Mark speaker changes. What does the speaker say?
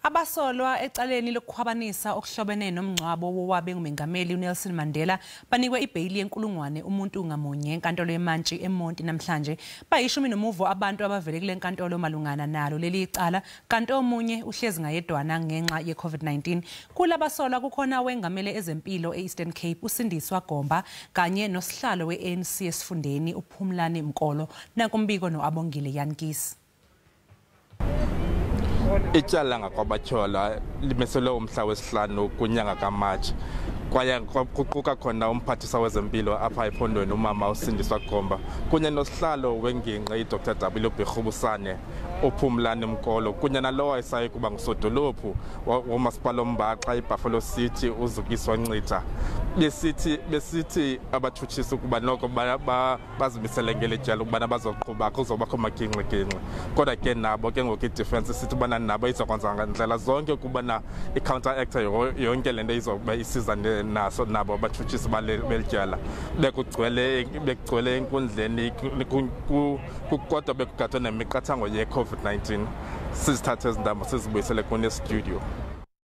Speaker 1: Abasolwa ecaleni lokukhwabanisa okuhlobene nomngcwabo wowabe ngumengameli uNelson Mandela banikwe ibheyili yenkulungwane umuntu ngamunye enkantolo yeMantshi eMonti namhlanje. Bayishumi nomuvo abantu abavele kule nkantolo malungana nalo leli icala, kanti omunye uhlezi ngayedwana ngenxa ye-COVID-19. Kulabasolwa kukhona wengamele ezempilo e-Eastern Cape uSindiswa Gomba kanye nosihlalo we-ANC esifundeni uPhumlani Mkolo. Nankumbiko no-Abongile Yankisi.
Speaker 2: Ityala ngakwabatyholwa limiselwe umhla wesihlanu kwinyanga kaMatshi, kwaye kuquka khona umphathiswa wezempilo apha ephondweni umama uSindiswa Gomba kunye nosihlalo wengingqi iDr W.B. Rhubusane uPhumlani Mkolo kunye nalowo wayesaye kuba ngusodolophu womasipala ombaxa iBuffalo City uZukiswa Ncitha. Besithi abatshutshisi ukuba noko bazimisele ngeli tyala ukubana bazoqhuba kuzobakho magingxigingxi, kodwa ke nabo ke ngoku idefense isithi ubana nabo izokwenza ngandlela zonke ukubana i-counter actor yonke le nto izokuba isiza naso nabo abatshutshisi beli tyala. Bekugcwele enkundleni, kodwa bekugadwe nemiqathango ye-COVID-19. Sizithathe ezi ntambo sizibuyisele kune studio.